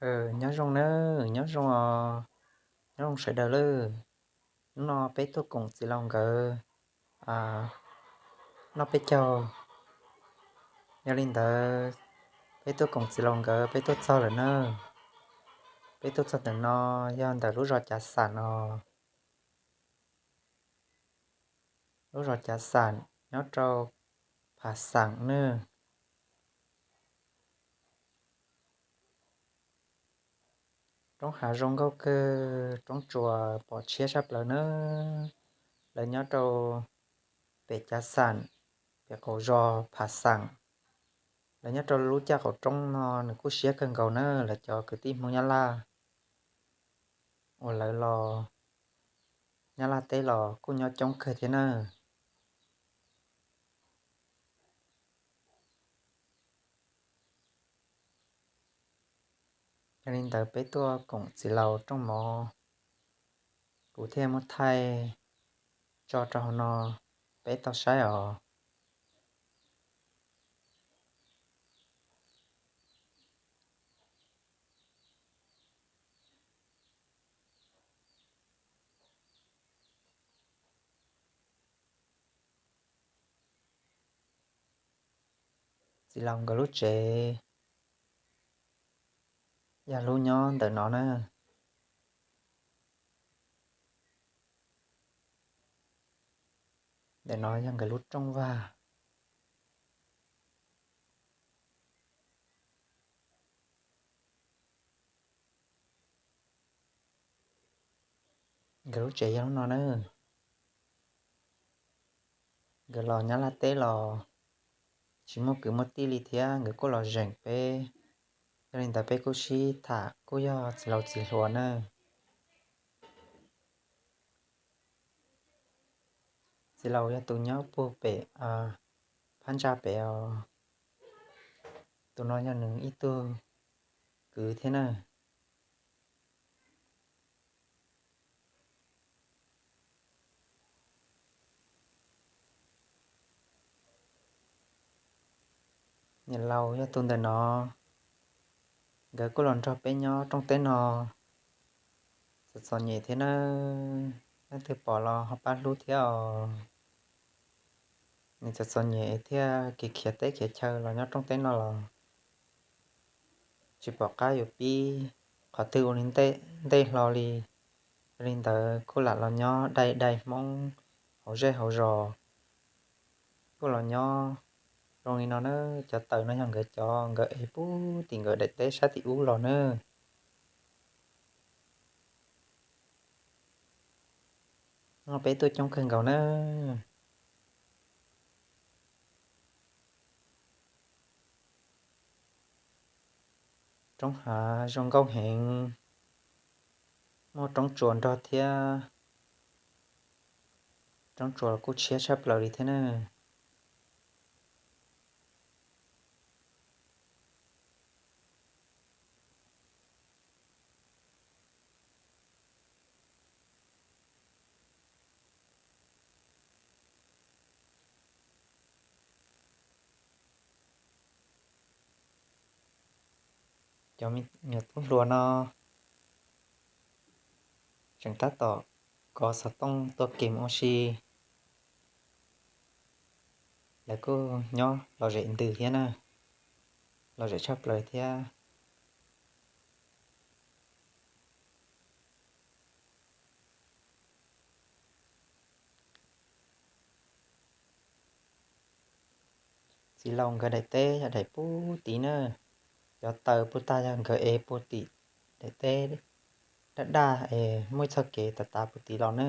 Nyob zoo nawb, nyob zoo os, nyob zoo sawv daws lawm. Hnub no peb tuaj koom txiv laus nkawd noj peb caug. Yog li ntawd, peb tuaj koom txiv laus nkawd, peb tuaj txog lawm na. Peb tuaj txog ntawm no yog ntawm lub zos Cav Xam no, lub zos Cav Xam nyob rau Phav Xeem nawb. Roob hav zoo nkauj kawg, roob tsuas pom tshiab sab plaws nawb. Lawv nyob rau pem Cav Xam, pem qaum zos Phav Xeem. Lawv nyob rau lub caj qaum roob no nws kuj siab kawg nkaus na, lawv cov kwv tij Hmoob Nyab Laj uas lawv los Nyab Laj teb los kuj nyob coob kawg thiab na. Yog li ntawd peb tuaj koom txiv laus rooj mov, kuv thiaj muab thaij tso rau hauv no peb tau saib os. Txiv laus nkawd lub tsev yog lub nyob ntawm no na. Ntawm no yog nkawd lub rooj vag. Nkawd lub tsev yog lub no na. Nkawd los Nyab Laj teb los tsis muaj kwv muaj tij li thiab, nkawd kuj los zeem peb. Yog li ntawd peb kuj sib tham kuj yog txiv laus txiv hluas na. Txiv laus yog tus nyob puag pem, phab ntsa pem os. Tus no yog nws ib tug kwv thiab na. Niam laus yog tus ntawm no, nkawd kuj los nrog peb nyob rooj teb no. Txom txom nyem thiab na, leej twg pom los ho pab hlub thiab os. Nws txom txom nyem thiaj khiav khiav teb khiav chaw los nyob rooj teb no los tsis pom qab yuav pib qhov twg ua li ntej hlo li. Yog li ntawd kuj lam los nyob dai dai Hmoob hauv zej hauv zos. Kuj los nyob zoo li no na. Cov taws no yog nkawd cov, nkawd ev puag tim nkawd daim teb sab tim ub los na. Peb tuaj coob kawg nkaus na. Roob hav zoo nkauj heev, muaj roob tsuas nrog thiab. Roob tsuas kuj tshiab tshaj plaws li thiab na. Cov me nyuam tub hluas no tseem tab tom kov xov tooj tuaj kem ua si. Lawv kuj nyob lom zem ntws thiab na, lom zem tshaj plaws thiab. Txiv laus nkawd daim teb yog daim puag tid na, cov taws puag ta yog nkawd ev puag tim daim teb daj daj es muaj ib txoj kev tav tav puag tid los na.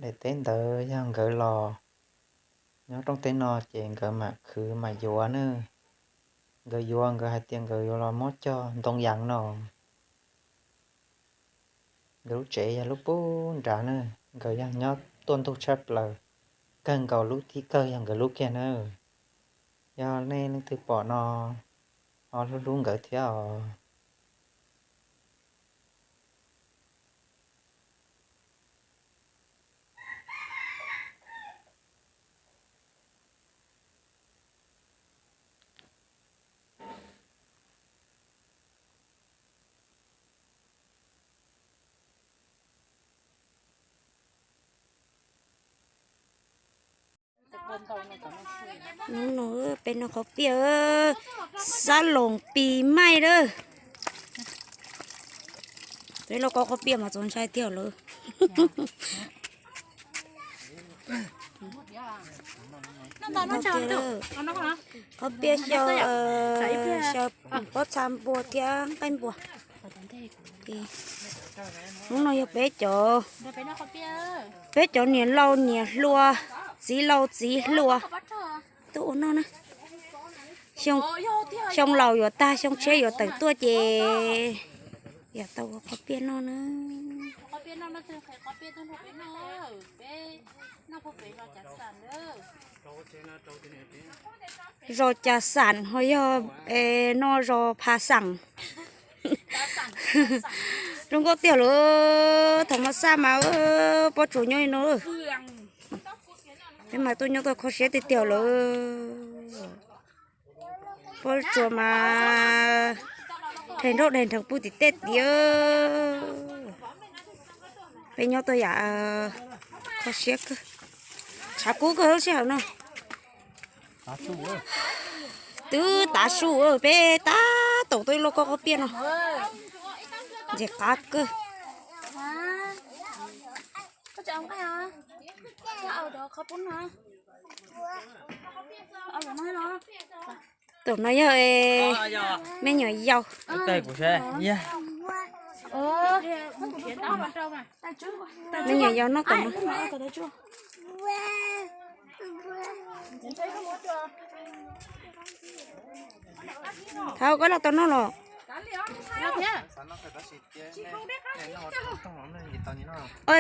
Daim teb ntawd yog nkawd los nyob rooj teb no ces nkawd mam khwv mam yuav na. Nkawd yuav, nkawd hais tias nkawd yuav los muab cog ntoo yas no. Nkawd lub tsev yog lub puag nrad na, nkawd yog nyob tuaj ntug tshaj plaws, kawg nkaus lub thib kawg yog nkawd lub kiag na. Yog nej leej twg pom no ho hlub hlub nkawd thiab os. Hnub no peb noj qhaub piaj, xab loos pis maij lawm. Peb loj koj qhaub piaj mas txaus ntshai tiag lawm. Qhaub piaj xyaw, xyaw pob txha npua thiab nqaij npua. Hnub no yog peb cov, peb cov niam laus niam hluas, txiv laus txiv hluas tuaj ua noj na. Xyoo laus yuav tag, xyoo tshiab yuav tawm tuaj ces yam tau ua qhaub piaj noj na. Zos Cas Xam ho yog no zos Pha Xaam. Zoo nkauj tiag lawm, thaum mas xaj mas pob tsuas nyob li no. Peb mas tuaj nyob tau kho siab tiag tiag lawm. Pob tsuas mas dheev nrauj dheev nrheev pw tim tej tiag. Peb nyob tau yam kho siab kawg, tshav kub kawg lub sij hawm no. Twb tav su, peb tab tom tuaj ib lub koj qhaub piaj no, ntxim qab kawg. Tus no yog me nyuam yaus. Me nyuam yaus noj tom no. Thaum koj los tau noj los?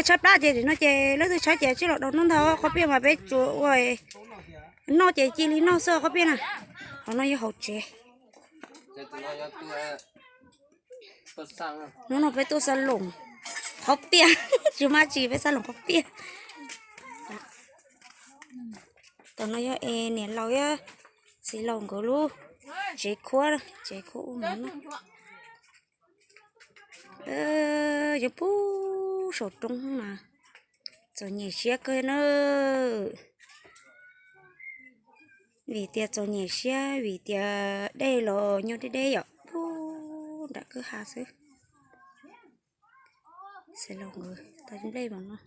Tshaib plab ces no ces leej twg tshaib ces tsis los rau hnub ntag, qhaub piaj mas peb tsuas ua noj ces cia li noj xwb qhaub piaj na. Qhov no yog hauv tsev. Hnub no peb tuaj xab loos qhaub piaj, tsis muaj dab tsi peb xab loos qhaub piaj. Tom no yog es niam laus thiab txiv laus nkawd lub tsev khuab, tsev khuab ub no. Yog puag saum roob mas txom nyem siab kawg na. Vim tias txom nyem siab vim tias dej los nyob deb deb yom, puag nram kwj ha xwb. Xav los nkawd tau nplej mas no.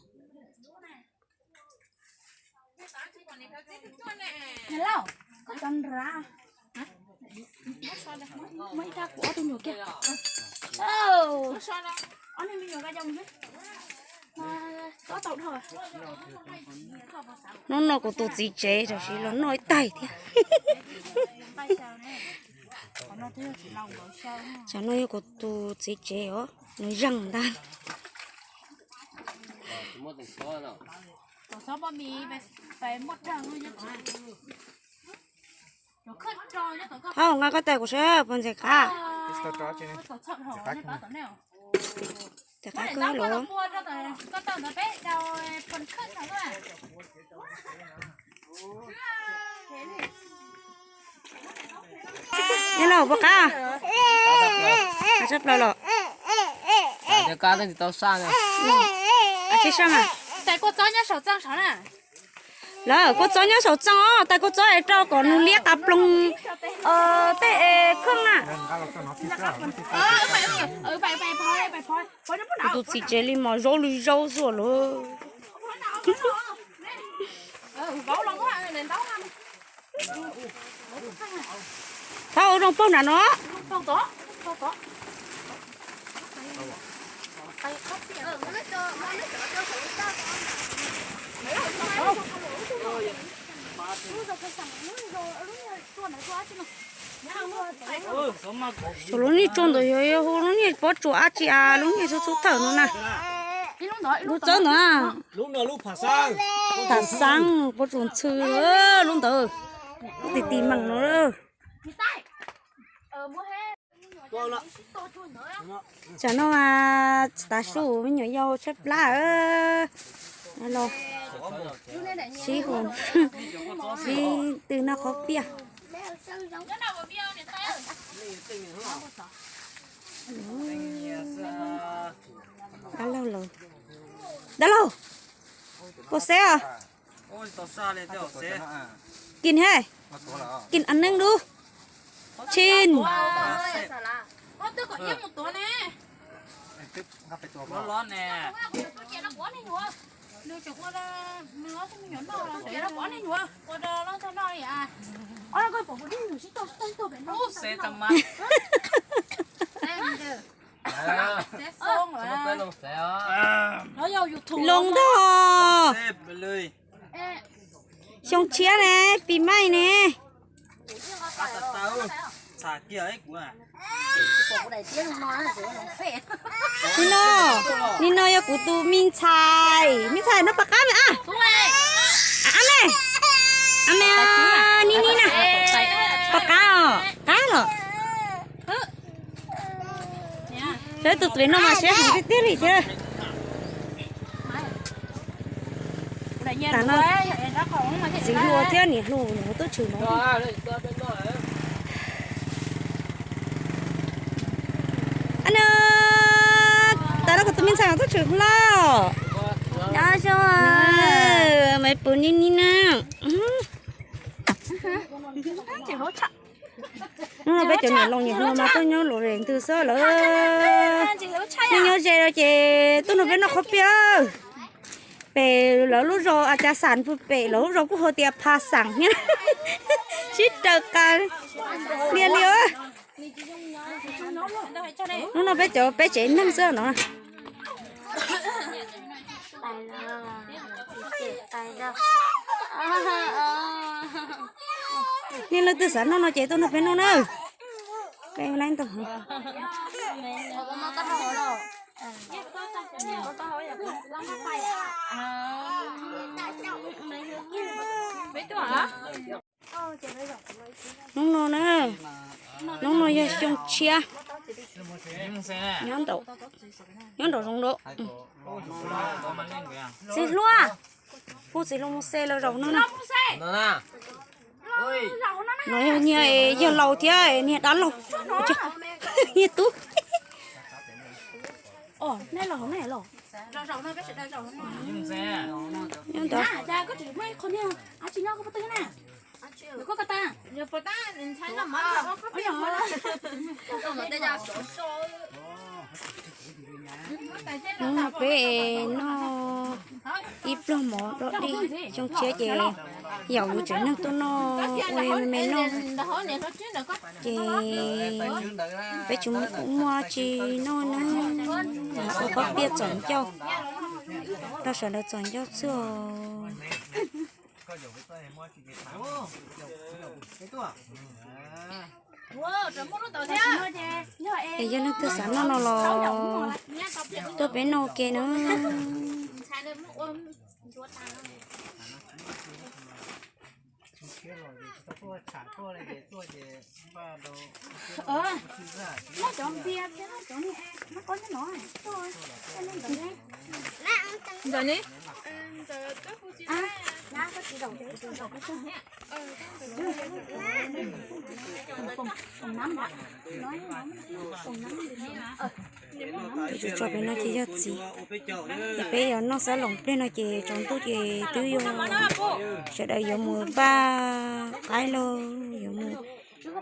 Hnub no kuv tus txiv tsev tam sim los noj ib taig thiab. Tsam no yog kuv tus txiv tsev os, nws zeeg ntag. Thov nqa koj tais kuv saib puas ntxim qab. Ntxim qab kawg los. Nyob no puas qab? Qab tshaj plaws los. Lawv kuj txob nyob saum txaj os, tais kuj txob es rau kom nws liab qas ploog tej kheej na. Kuv tus txiv tsev li mos zaub li zaub xwb lauj. Thov ua zoo paug nram no. Lub niag tsua ntawd yog hu lub niag pob tsuas dab tsi a, lub niag xub xub thawm no na. Lub txawb ntawd na. Tham xaab, pob tsuas ntxhw, lub ntawd, lub ti ti meem no. Tsam no mas tav su me nyuam yaus tshaib plab los sib hu, sib tw noj qhaub piaj. Dab laug lawm, dab laug, puas xeeb os? Kis he, kis a neeb lub tshij. Loo ntag. Xyoo tshiab ne, pis maij ne. Nim no, nim no yog kuv tus me ntxhais, me ntxhais no pom qab me a. A me, a me, ni ni na. Pom qab os, qab los. Saib tus txiv no mas siab heev tiag tiag li thiab. Tas no, txiv hluas thiab niam hluas nyob hauv tub tshwm no. Ana, tas no kuv tus me ntxhais tub tshwm hlo. Maiv Pus ni ni na. Hnub no peb cov niam laus niam hluas mas tuaj nyob luag ntws xwb lawm. Nyob nyob ze no ces tuaj nrog peb noj qhob piaj. Pem lawv lub zos a cas xas pem lawv lub zos kuj hu tias Pha Xas thiab. Sib raws qas lia li. Hnub no peb cov peb tsev neeg xwb no. Nej leej twg xav noj no ces tuaj nrog peb noj na. Peb lab ntau. Hnub no na, hnub no yog xyoo tshiab, nyob nraum, nyob nraum zoov nraud. Txiv hluas, hu txiv hluas mus xe los zaum no na. No yog niag yawg laus thiab niag dab laug, niag tub. Nyob ntawd. Hnub no peb noj ib pluag mov dog dig, xyoo tshiab ces yaum yus tsev neeg tuaj noj ua me me noj. Ces peb tsis muaj tsi noj na, ua qhob piaj txom ncauj rau sawv daws txom ncauj xwb os. Es yog leej twg xav noj no los tuaj peb noj ua ke na. Tus tso pem no ces yog txiv, ces peb yuav noj xab loos pliag no ces tsaus ntuj ces twb yuav, sawv daws yuav mus npaj qaib los yuav mus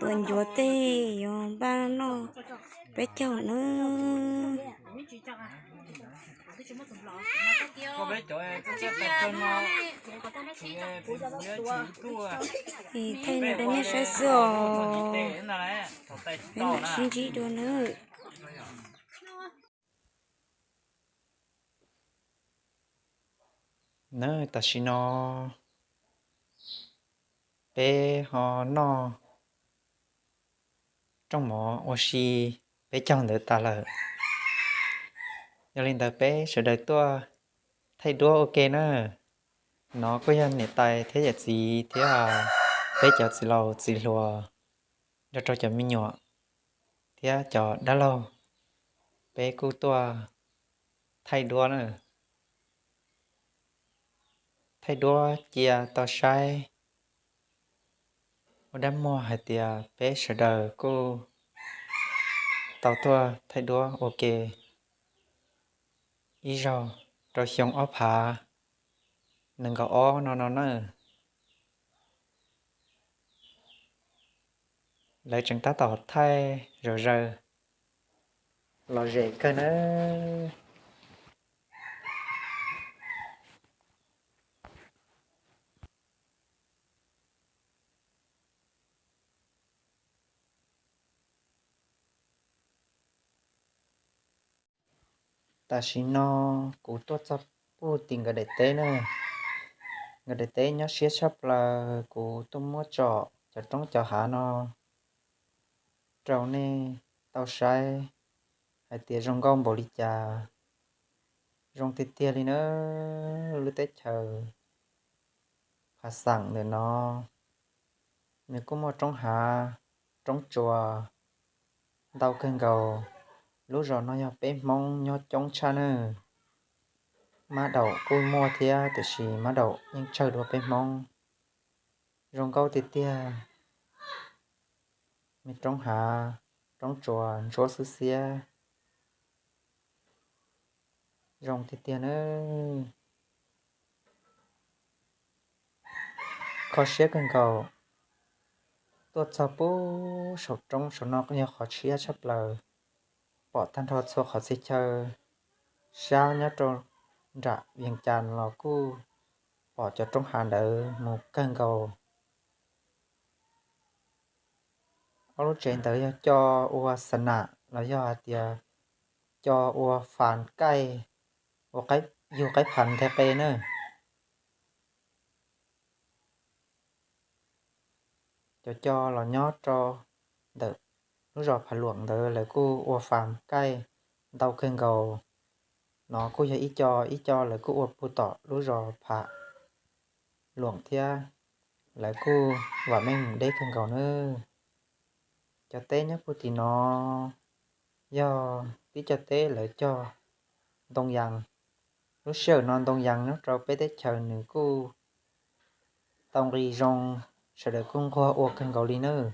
tua ncuav tej yuav npaj noj peb caug na. Es thaij no rau nej saib xwb os. Peb mam sib ntsib dua nawb. Nawb, tam sim no peb ho noj rooj mov ua si peb caug ntawd tas lawm. Yog li ntawd peb sawv daws tuaj thaij duab ua ke na. No kuj yog niam tais thiab yawm txiv thiab peb cov txiv laus txiv hluas nrog rau cov me nyuam thiab cov dab laug, peb kuj tuaj thaij duab na. Thaij duab cia tau saib ua dab muag hais tias peb sawv daws kuj tau tuaj thaij duab ua ke ib zaug rau xyoo ob phav nees nkaum ob no no na. Lawv tseem tab tom thaij zom zaws, lom zem kawg na. Tam sim no kuv tuaj txog puag tim nkawd daim teb na. Nkawd daim teb nyob siab tshaj plaws, kuv tuaj muab tsom cov roob cov hav no rau nej tau saib hais tias zoo nkauj npaum li cas. Zoo tiag tiag li na. Lub teb chaws Phav Xaam ntawm no nws kuj muaj roob hav, roob tsuas ntau kawg nkaus. Lub zos no yog peb Hmoob nyob coob tshaj na. Mab daum kuj muaj thiab, tiam sis mab daum yeej tsawg dua peb Hmoob. Zoo nkauj tiag tiag. Me roob hav, roob tsuas ntsuab xwb xiab. Zoo tiag tiag na. Kho siab kawg nkaus. Tuaj txog puag saum roob saum no yog qhov tshiab tshaj plaws. Pom tag nrho txhua qhov txhia chaw. Sab nyob rau nram Vias Cas los kuj pom cov roob hav ntawd mus kawg nkaus. Ob lub tsev ntawd yog coj ua xa nam los yog hais tias coj ua fas kaij, ua yug qaib phas nthe qe na. Cov coj los nyob rau ntawm lub zos Phav Luam ntawd lawv kuj ua fas kaij ntau kawg nkaus. No kuj yog ib co, ib co lawv kuj ua puag tom lub zos Phav Luam thiab. Lawv kuj vam meej mus deb kawg nkaus na. Cov teb nyob puag tim no yog tib co teb lawv cog ntoo yas. Lub sij hawm no ntoo yas nyob rau peb teb chaws nws kuj tau nqi zoo, sawv daws kuj nquag ua kawg nkaus li nawb.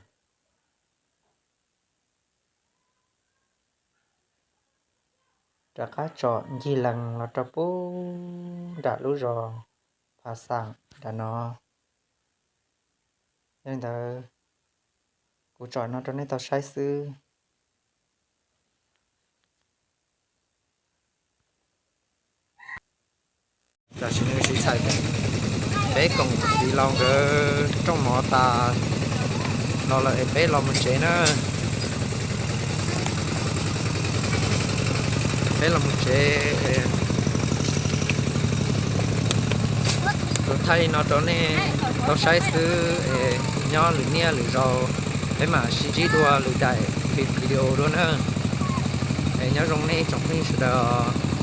Rov qab tsom ncig lees los rau puag nram lub zos Phav Xaam nram no. Yog li ntawd, kuv tsom no rau nej tau saib xwb. Tam sim no tsis txhais, peb koom txiv laus nkawd rooj mov tas los lawm es peb los mus tsev na. Peb los mus tsev, kuv thaij li no rau nej tau saib xwb es nyob lwm niaj lwm zaus peb mam sib ntsib dua lwm daim video dua na. Es nyob zoo nej tsoom phooj ywg sawv daws os.